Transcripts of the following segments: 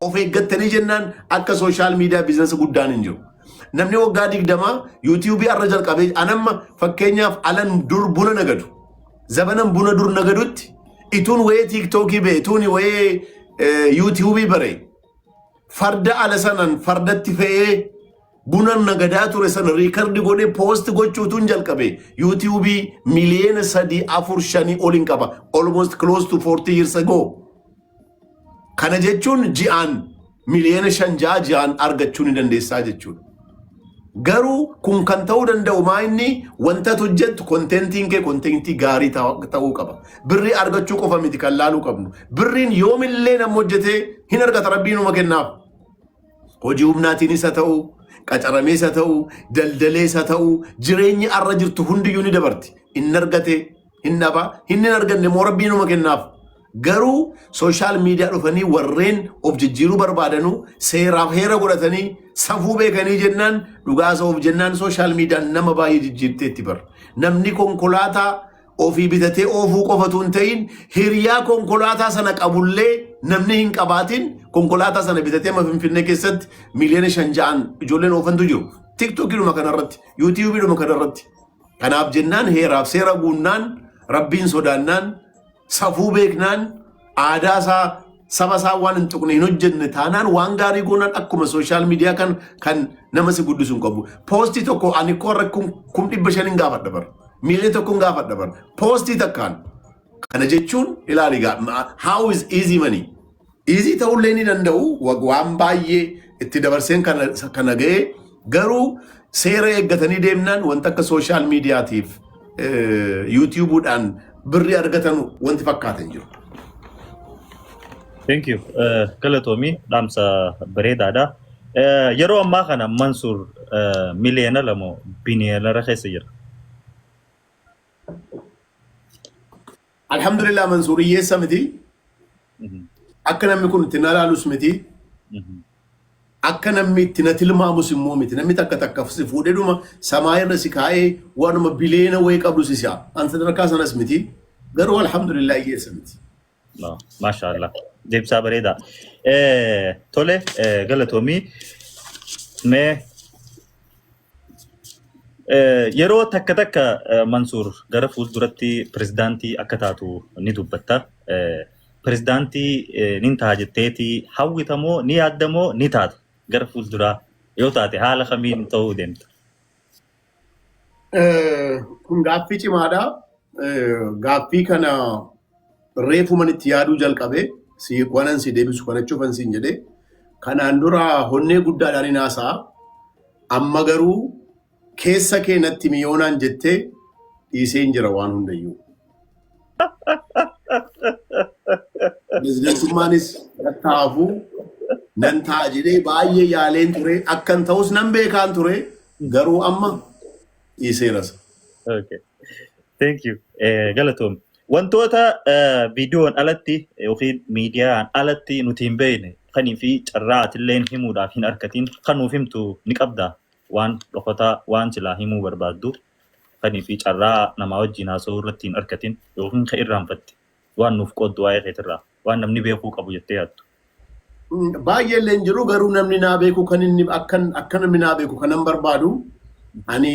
Of eeggattanii jennaan akka social media business guddaan hin jiru. Namni waggaa 20 yuutiyuubii arra jalqabee anamma fakkeenyaaf alan dur buna nagadu. Zabanan buna dur nagadutti ituun wayee tiiktookii bee ituun wayee yuutiyuubii bare farda ala sanan fardatti fe'ee buna nagadaa ture sana riikardi godhee poost gochuutuun jalqabe yuutiyuubii miliyoona 3 4 5 ol hin qaba almost close to 40 years ago. Kana jechuun ji'aan miliyoona 5 6 ji'aan argachuu ni dandeessaa jechuudha. Garuu kun kan ta'uu danda'u maa inni wanta ati hojjettu kontentiin kee kontentii gaarii ta'uu qaba. Birrii argachuu qofa miti kan laaluu qabnu. Birriin yoomillee nama hojjetee hin argata rabbiinuma kennaaf. Hojii humnaatiinis haa ta'u, qacaramees haa ta'u, daldalees haa ta'u, jireenyi arra jirtu hundiyyuu ni dabarti. Inni argate hin dhaba, inni hin arganne immoo rabbiinuma kennaaf. Garuu sooshaal miidiyaa dhufanii warreen of jijjiiruu barbaadanuu seeraaf heera godhatanii safuu beekanii jennaan dhugaa of jennaan sooshaal miidiyaan nama baay'ee jijjiirteetti bar. Namni konkolaataa ofii bitatee oofuu qofatu hin ta'in hiriyaa konkolaataa sana qabullee namni hin qabaatin konkolaataa sana bitatee amma Finfinnee keessatti miliyoona 5 6n ijoolleen oofantu jiru. Tiktookiidhuma kanarratti, yuutiyuubiidhuma kanarratti. Kanaaf jennaan heeraaf seera guunnaan rabbiin sodaannaan safuu beeknaan aadaa isaa saba isaa waan hin tuqne hin hojjenne taanaan waan gaarii goonaan akkuma sooshaal miidiyaa kan kan nama si guddisu hin qabu. Poostii tokko ani koo irra 500,000 hin gaafadha bara. Miiliyoona 1 hin gaafadha bara. Poostii takkaan. Kana jechuun ilaali gaa how is easy money? Easy ta'ullee ni danda'u waan baay'ee itti dabarseen kana kana ga'e garuu seera eeggatanii deemnaan wanta akka sooshaal miidiyaatiif yuutiyuubuudhaan birrii argatan wanti fakkaatan jiru. Thank you. Galatoomi dhaamsa bareedaadha. Yeroo ammaa kana Mansuur miliyoona 2 biliyoonara keessa jira. Alhamdulillah Mansuur hiyyeessa miti. Akka namni kun itti na ilaalus miti. Akka namni itti na tilmaamus immoo miti. Namni takka takka si fuudhee dhuma samaa irra si kaa'ee waanuma biliyoona wayii qabdu si si'a. An sadarkaa sanas miti. Garuu alhamdulillah hiyyeessa miti. No, Maasha Allah. Deebisaa bareedaa. Tole galatoomii mee yeroo takka takka Mansuur gara fuulduratti pirezidaantii akka taatu ni dubbatta. Pirezidaantii nin ta'a jetteeti hawwita moo ni yaadda moo ni taata gara fuulduraa yoo taate haala kamiin ta'uu deemta? Kun gaaffii cimaadha. Gaaffii kana reefuman itti yaaduu jalqabe si waanan si deebisu kana jechuufan siin jedhe. Kanaan dura honnee guddaadhaan hin haasa'a. Amma garuu keessa kee natti miyoonaan jettee dhiiseen jira waan hundayyuu. Pirezidantummaanis taa'afu nan ta'a jedhee baay'ee yaaleen ture. Akkan ta'us nan beekaan ture. Garuu amma dhiiseera. Okay. Thank you. Galatoom. Wantoota viidiyoon alatti yookiin miidiyaan alatti nuti hin beekne kanii fi carraa atilleen himuudhaaf hin argatin kan nuuf himtu ni qabda. Waan dhokataa waan silaa himuu barbaaddu kanii fi carraa namaa wajjin haasa'uu irratti hin argatin yookiin kan irraanfatte waan nuuf qooddu waa'ee keetirraa waan namni beekuu qabu jettee yaaddu. Baay'ee illee hin jiru garuu namni naa beeku kan inni akkan akka namni naa beeku kanan barbaadu ani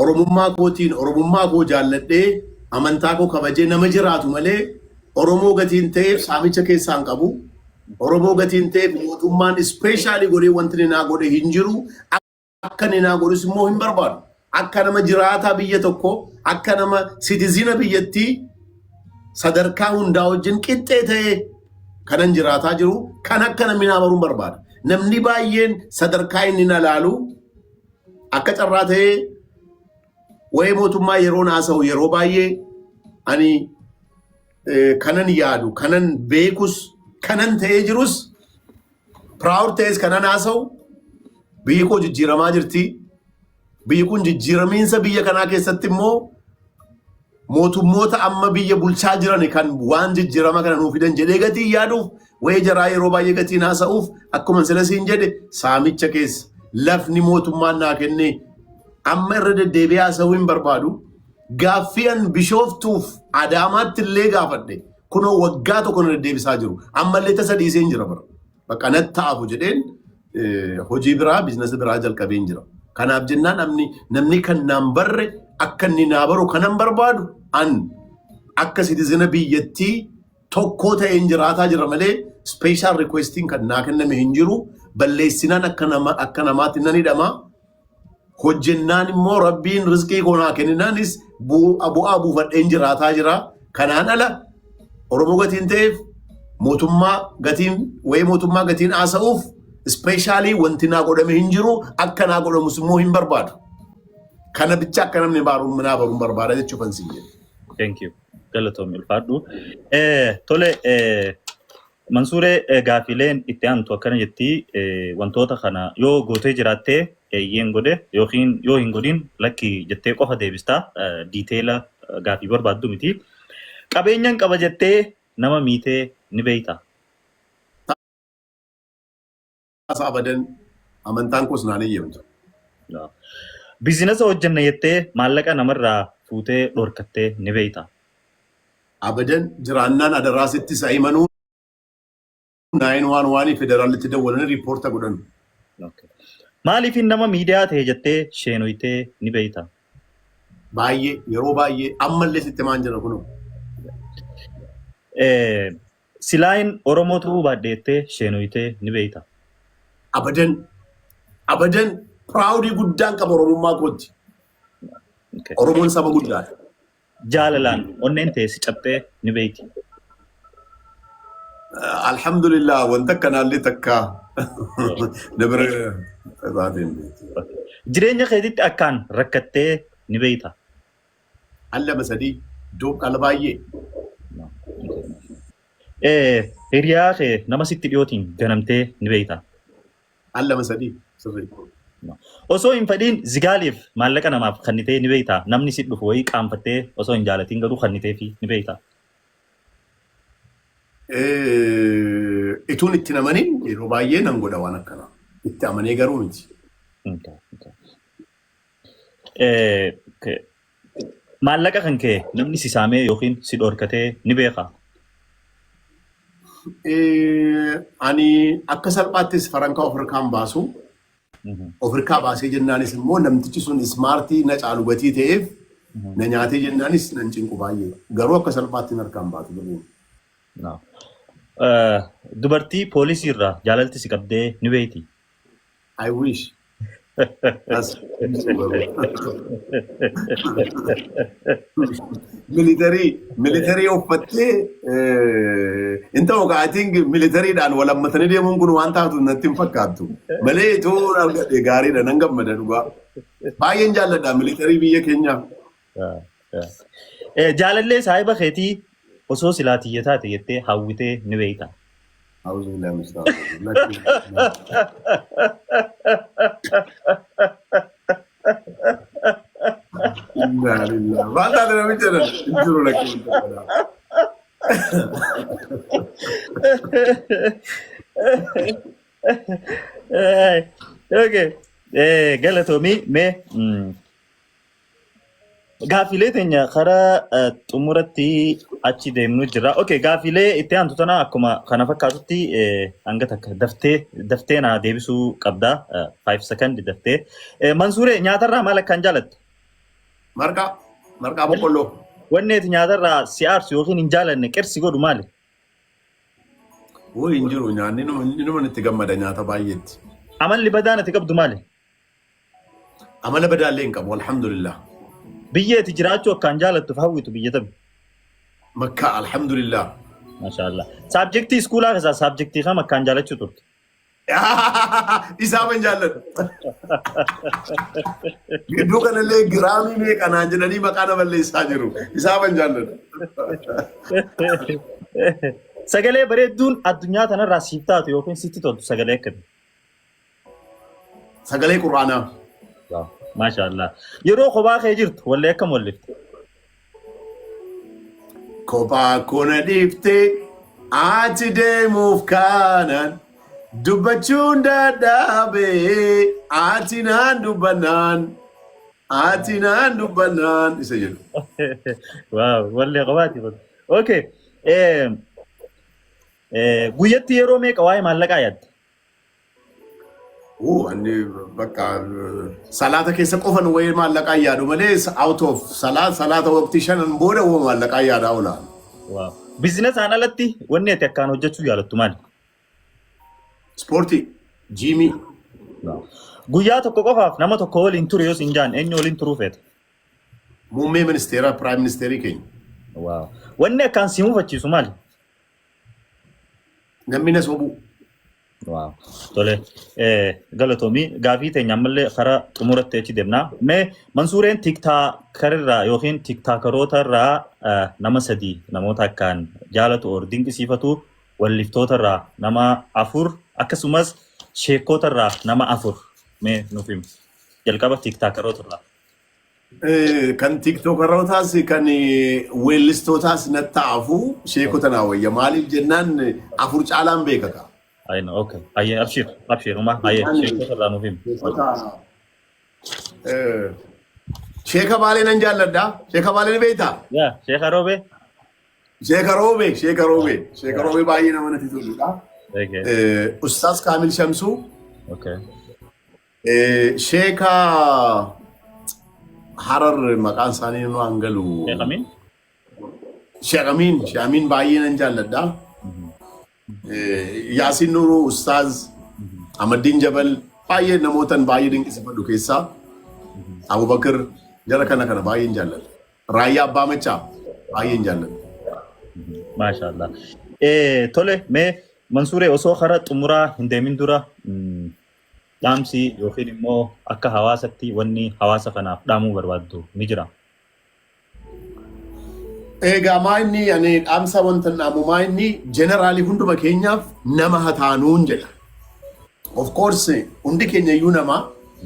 Oromummaa kootiin Oromummaa koo jaalladhee amantaa koo kabajee nama jiraatu malee Oromoo gatiin ta'eef saamicha keessaa hin qabu. Oromoo gatiin ta'eef mootummaan ispeeshaalii godhee wanti inni naa godhe hin jiru. Akka inni naa godhus immoo hin barbaadu. Akka nama jiraataa biyya tokkoo, akka nama sitizina biyyattii sadarkaa hundaa wajjin qixxee ta'ee kanan jiraataa jiru kan akka namni naa baruun barbaada. Namni baay'een sadarkaa inni na laalu akka carraa ta'ee wa'ee mootummaa yeroon haasa'u yeroo baay'ee ani kanan yaadu, kanan beekus, kanan ta'ee jirus proud ta'es kanan haasa'u biyyi koo jijjiiramaa jirti. Biyyi kun jijjiiramiinsa biyya kanaa keessatti immoo mootummoota amma biyya bulchaa jiran kan waan jijjiirama kana nuu fidan jedhee gatii yaaduuf wayii jaraa yeroo baay'ee gatiin haasa'uuf akkuma sila siin jedhe saamicha keessa lafni mootummaan naa kenne amma irra deddeebi'ee haasa'uu hin barbaadu. Gaaffii an Bishooftuuf Adaamaatti illee gaafadhe kunoo waggaa tokko na deddeebisaa jiru. Ammallee tasa dhiisee hin jira bara. Bakka natti ta'afu jedheen hojii biraa, business biraa jalqabeen jira. Kanaaf jennaan namni kan naan barre akka inni naa baru kanan barbaadu, an akka citizen biyyattii tokkoo ta'een jiraataa jira malee special requestiin kan naa kenname hin jiru. Balleessinaan akka namaatti nan hidhama. Hojjennaan immoo Rabbiin rizqii koo naa kenninaanis bu'aa buufadheen jiraataa jira. Kanaan ala Oromoo gatiin ta'eef, mootummaa gatiin wayii, mootummaa gatiin haasa'uuf special wanti naa godhame hin jiru, akka naa godhamus immoo hin barbaadu. Kana bicha akka namni naa baruun barbaada jechuufan siin jedhe. Thank you. Galatoomi, ulfaadhu. Tole, Mansuuree, gaafileen itti aantu akkana jetti: wantoota kana yoo gootee jiraattee eeyyeen godhe yookiin yoo hin godhin lakki jettee qofa deebistaa, detail gaafii barbaaddu miti. Qabeenyan qaba jettee nama miitee ni beeyta? Abadan, amantaan koos naan eeyyamtu. Business hojjenna jettee maallaqa namarraa fuutee dhorkattee ni beeyta? Abadan, jiraannaan adaraa sitti isa himanuu 911 federaalitti dawwalanii report godhan. Maaliif nama miidiyaa ta'e jettee sheenoytee ni beeyta? Baay'ee, yeroo baay'ee, ammallee sitti maan jira kunoo. Silaayin Oromoo ta'uu baadheettee sheenoytee ni beeyta? Abadan, abadan, proud guddaan qaba Oromummaa kootti. Oromoon saba guddaadha. Jaalalaan onneen ta'e si cabxee ni beeyti? Alhamdulillah, wanta akkanaallee takka na bira taateen beekti. Jireenya keetitti akkaan rakkattee ni beeyta? Al lama sadii doob dhala baay'ee. Hiriyaa kee nama sitti dhiyootiin ganamtee ni beeyta? Al lama sadii sirrii. Osoo hin fedhiin zigaaliif maallaqa namaaf kennitee ni beeyta? Namni si dhufu wayii qaanfattee osoo hin jaalatiin garuu kennitee fi ni beeyta? Ituun itti namaniin yeroo baay'ee nan godha waan akkanaa. Itti amanee garuu miti. Maallaqa kan kee namni si saamee yookiin si dhorkatee ni beekaa? Ani akka salphaattis farankaa of harkaan baasu. Of harkaa baasee jennaanis immoo namtichi sun smart na caalu gatii ta'eef na nyaatee jennaanis nan cinqu baay'ee. Garuu akka salphaatti harkaan baatu birriin. Dubartii poolisii irraa jaalalti si qabdee ni beeyti? I wish. As military uffattee hin ta'u kaa. I think militarydhaan wal hammatanii deemuun kun waan taatu natti hin fakkaattu. Malee itoo argadhe gaariidha, nan gammada dhugaa. Baay'een jaalladha military biyya keenyaa. Jaalallee saahiba keetii osoo silaa tiyya taate jettee hawwitee ni beeyta? Auzubillahi minash shaitanir rajiim. Inna lillahi. Maal taate namicha nan hin jiru, lakkii wanta kanaa. Okay. Galatoomii, mee gaafilee teenya karaa xumuratti achi deemnu jira. Okay, gaafilee itti aantu tana akkuma kana fakkaatutti hanga takka daftee daftee naa deebisuu qabda. 5 second daftee. Mansuuree, nyaatarraa maal akkaan jaalattu? Marqaa, marqaa boqqolloo. Wanni ati nyaatarraa si aarsu yookiin hin jaalanne qirsi godhu maali? Woo, hin jiru, nyaanni inuma itti gammada nyaata baay'eetti. Amalli badaan ati qabdu maali? Amala badaallee hin qabu, alhamdulillah. Biyya ati jiraachuu akkaan jaalattuuf hawwitu biyya tami? Makkaa, alhamdulillah. Maashaallah. Subject school keessaa subject kam akkaan jaalachuu turte? Isaa ban jaalladhu. Gidduu kanallee giraamii meeqa naan jedhanii maqaa na balleessaa jiru. Isaa ban jaalladhu. Sagalee bareedduun addunyaa tanarraa siif taatu yookiin sitti toltu sagalee akkamii? Sagalee Qur'aanaa. Maashaallah. Yeroo kophaa kee jirtu wallee akkam wallifte? Kophaa kona dhiiftee ati deemuuf kaanaan dubbachuun dadhabee ati naan dubbannaan, ati naan dubbannaan isa jedhu. Waaw, wallee kophaati kun. Okay. Guyyatti yeroo meeqa waa'ee maallaqaa yaadda? Ani bakka salaata keessa qofan wayii maallaqaa yaadu malee, out of salaata waqtii shanan booda woo maallaqaa yaadaa oola. Wow. Businessaan alatti wanni ati akkaan hojjechuu jaalattu maali? Ispoortii, gymii. Guyyaa tokko qofaaf nama tokko waliin ture yoo siin jaan, eenyu waliin turuu feeta? Muummee ministeeraa, prime ministerii keenya. Wow. Wanni akkaan si mufachiisu maali? Namni na sobuu. Wow. Tole. Galatoomii, gaafii teenya ammallee karaa xumuratti achi deemna. Mee Mansuureen TikTokerirraa yookiin TikTokeroota irraa nama sadii namoota akkaan jaalatu or dinqisiifatu, walliftoota irraa nama afur, akkasumas sheekota irraa nama afur mee nuuf himi. Jalqaba TikTokeroota irraa. Kan TikTokerootaas kan weellistootaas natti hafu sheekota naa wayya. Maaliif jennaan afur caalaan beeka kaa. Ayina, okay. Ayyee, abshir, abshir, uma ayyee, sheekota irraa nuuf himi. Sheekota Sheeka Baalee nan jaalladha. Sheeka Baalee ni beektaa? Yaa, Sheeka Roobee? Sheeka Roobee, Sheeka Roobee, Sheeka Roobee baay'ee nama natti toludha. Ustaaz Kaamil Shamsuu, Sheeka Harar maqaan isaanii nu hangalu. Sheek Amiin? Sheek Amiin, Sheek Amiin baay'ee nan jaalladha. Yaasiin Nuruu, Ustaaz Ahmadiin Jabal baay'ee namootan baay'ee dinqisiifadhu keessaa. Abubakar, jara kana kana baay'een jaalladha. Raayyaa Abbaa Machaa baay'een jaalladha. Maashaallah. Tole, mee Mansuuree, osoo karaa xumuraa hin deemin dura dhaamsi yookiin immoo akka hawaasatti wanni hawaasa kanaaf dhaamuu barbaaddu ni jira? Egaa maa inni ani dhaamsa wanta dhaamu maa inni generally hunduma keenyaaf nama hataanuun jedha. Of course, hundi keenya iyyuu nama,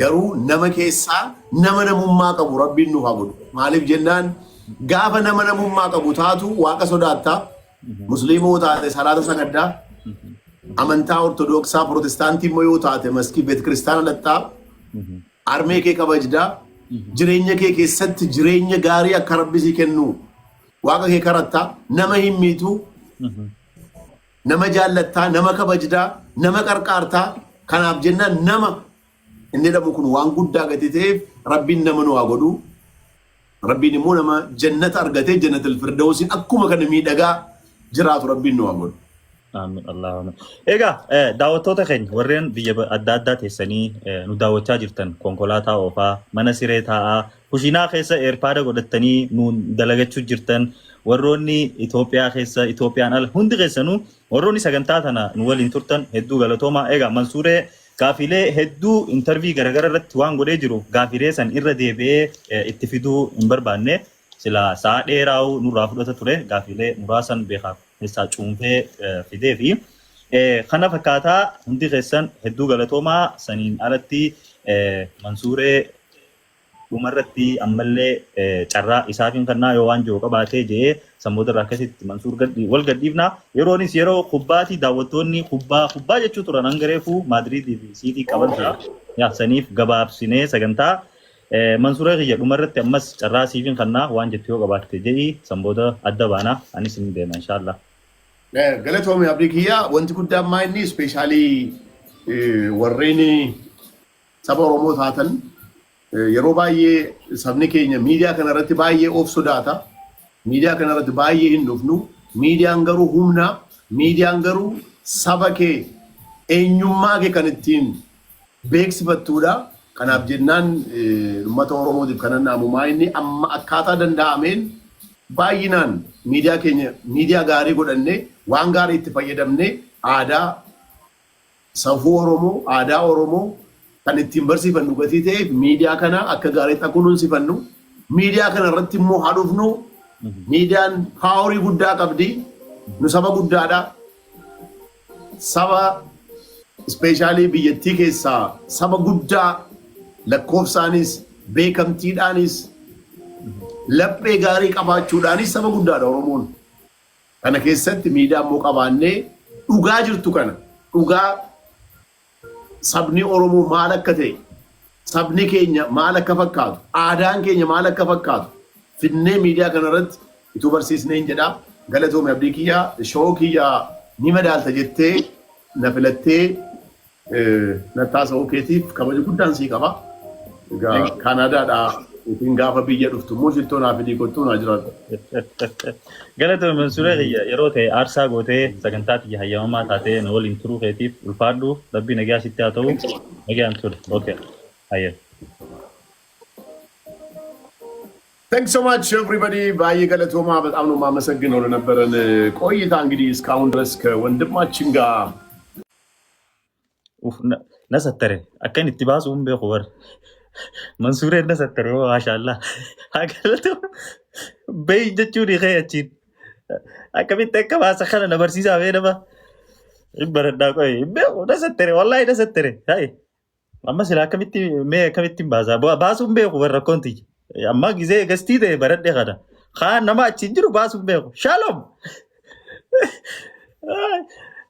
garuu nama keessaa nama namummaa qabu Rabbiin nuuf haa godhu. Maaliif jennaan gaafa nama namummaa qabu taatu Waaqa sodaattaa, Musliimoo taate salaata sagaddaa, amantaa Ortodooksaa Protestaantii immoo yoo taate maskii beet kiristaana dhaqxaa, armee kee kabajdaa, jireenya kee keessatti jireenya gaarii akka Rabbi sii kennu Waaqa kee karattaa, nama hin miitu, nama jaallattaa, nama kabajdaa, nama qarqaartaa. Kanaaf jennaan nama inni jedhamu kun waan guddaa gati ta'eef Rabbiin nama nu haa godhu. Rabbiin immoo nama jannata argatee jannatul firdawsiin akkuma kana miidhagaa jiraatu Rabbiin nu haa godhu. Amiin, Allahumma. Egaa daawwattoota keenya warreen biyya adda addaa teessanii nu daawwachaa jirtan, konkolaataa oofaa, mana siree taa'aa, kushiinaa keessa AirPoda godhattanii nu dalagachuu jirtan, warroonni Itoophiyaa keessa, Itoophiyaan ala, hundi keessanuu warroonni sagantaa tana nu waliin turtan hedduu galatoomaa. Egaa Mansuuree gaafiilee hedduu interview garaagaraa irratti waan godhee jiruuf gaafiilee san irra deebi'ee itti fiduu hin barbaanne. Sila sa'a dheeraa'uu nurraa fudhata ture. Gaafiilee muraasan beekaaf keessaa cuunfee fidee fi kana fakkaataa. Hundi keessan hedduu galatoomaa. Saniin alatti Mansuuree dhumarratti ammallee carraa isaafiin kannaa yoo waan jiru qabaatee jedhee sammoota irraa akkasitti Mansuur wal gadhiifna. Yeroonis yeroo kubbaatii, daawwattoonni kubbaa kubbaa jechuu turan, hanga reefuu Maadriidii fi Siitii qaban ture. Yaa, saniif gabaabsinee sagantaa. Mansuuree kiyya, dhumarratti ammas carraa siifiin kannaa, waan jettu yoo qabaatte jedhii, sanbooda adda baana, anis hin deema inshaallah. Galatoomii abdii kiyyaa. Wanti guddaan maa inni especially warreen saba Oromoo taatan, yeroo baay'ee sabni keenya miidiyaa kana irratti baay'ee of sodaata. Miidiyaa kana irratti baay'ee hin dhufnu. Miidiyaan garuu humna. Miidiyaan garuu saba kee, eenyummaa kee kan ittiin beeksifattuudha. Kanaaf jennaan uummata Oromootiif kanan dhaamu maa inni amma akkaataa danda'ameen baay'inaan miidiyaa keenya miidiyaa gaarii godhannee, waan gaarii itti fayyadamnee, aadaa safuu Oromoo, aadaa Oromoo kan ittiin barsiifannu gatii ta'eef miidiyaa kana akka gaariitti akka kunuunsifannu, miidiyaa kana irratti immoo haa dhufnu. Miidiyaan powerii guddaa qabdi. Nu saba guddaadha. Saba especially biyyattii keessaa saba guddaa, lakkoofsaanis, beekamtiidhaanis, laphee gaarii qabaachuudhaanis saba guddaadha Oromoon. Kana keessatti miidiyaa immoo qabaannee dhugaa jirtu kana, dhugaa sabni Oromoo maal akka ta'e, sabni keenya maal akka fakkaatu, aadaan keenya maal akka fakkaatu finnee miidiyaa kana irratti ituu barsiisneen jedha. Galatoome abdii kiyyaa, show kiyyaa. Ni madaalta jettee na filattee na taasisuu keetiif kabaja guddaan sii qaba. Egaa Kaanaadaadhaa yookiin gaafa biyya dhuftu immoo shittoo naa fidii kottuu naa jiraadhu. Galatoome Mansuuree kiyya, yeroo ta'e aarsaa gootee sagantaa tiyya hayyamamaa taatee na waliin turuu keetiif ulfaadhu. Rabbi nagaa sitti haa ta'u. Nagaan ture. Okay. Hayyee. Thanks so much, everybody። ባዬ ገለቶማ በጣም ነው የማመሰግነው ለነበረን ቆይታ። እንግዲህ እስካሁን ድረስ ከወንድማችን ጋር Uf, na sattare. Akka inni itti baasu hin beeku bara. Mansuureen na sattare hoo, maashaallah. Haa galatoom. Bayi jechuun hiikee achiin. Akkamitti akka baasa kana na barsiisaa bee nama. Hin baradhaa qoye. Hin beeku, na sattare, wallaahi na sattare. Hayi. Amma silaa akkamitti, mee akkamitti hin baasaa? Baasuu hin beeku warra rakkoon tiyya. Amma gizee gastii ta'e baradhe kana. Kaan nama achiin jiru baasuu hin beeku. Shalom!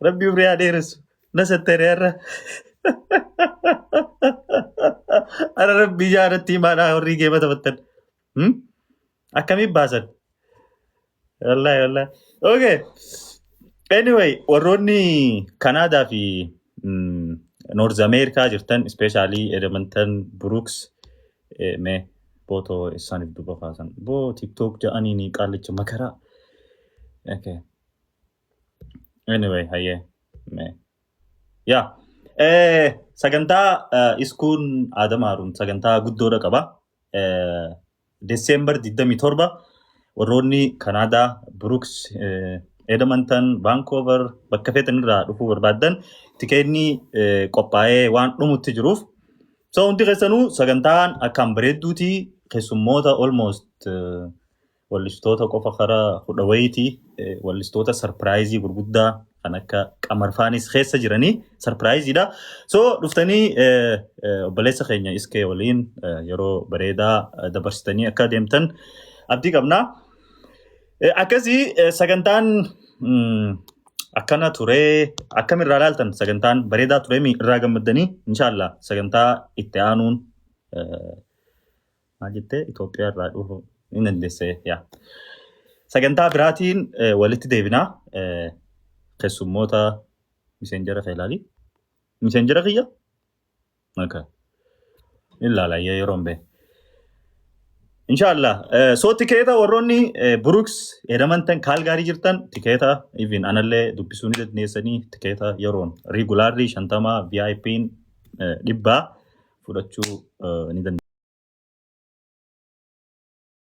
Rabbi umrii haa dheeressu. Na sattare har'a. Ara rabbii jaalatti himaadhaa warri geema taphattan. Akkamiin baasan? Wallaahi, wallaahi. Okay. Anyway, warroonni Kanaadaa fi North America jirtan, especially Edmonton, Brooks, mee bootoo isaaniif duuba kaasan. Boo TikTok jedhaniini qaalicha makaraa. Okay. Anyway, hayyee. Mee. Yaa. Sagantaa iskuun Aadam Haaruun sagantaa guddoodha qaba. December 27 warroonni Kanaadaa, Brooks, Edmonton, Vancouver bakka feetan irraa dhufuu barbaaddan tikeenni qophaa'ee waan dhumutti jiruuf. So hundi keessanuu sagantaan akkaan bareedduuti, keessummoota almost wallistoota qofa karaa 10 wayiiti, wallistoota surprise gurguddaa kan akka qamarfaanis keessa jiranii surpriseiidha. So dhuftanii obboleessa keenya iskee waliin yeroo bareedaa dabarsitanii akka deemtan abdii qabna. Akkasii sagantaan akkana ture. Akkamirraa ilaaltan? Sagantaan bareedaa ture, irraa gammaddanii? Inshaallah sagantaa itti aanuun maal jettee, Itoophiyaa irraa dhufu ni dandeesse yaa. Sagantaa biraatiin walitti deebinaa. Keessummoota Messenger kee ilaali. Messenger kiyya? Okay. Ilaala yeroo hin beekne. Inshallah. So tikeeta warroonni Brooks, Edmonton, Calgary jirtan tikeeta even anallee dubbisuu ni dandeessanii. Tikeeta yeroon regularri 50, VIP'n 100 fudhachuu ni dandeessu.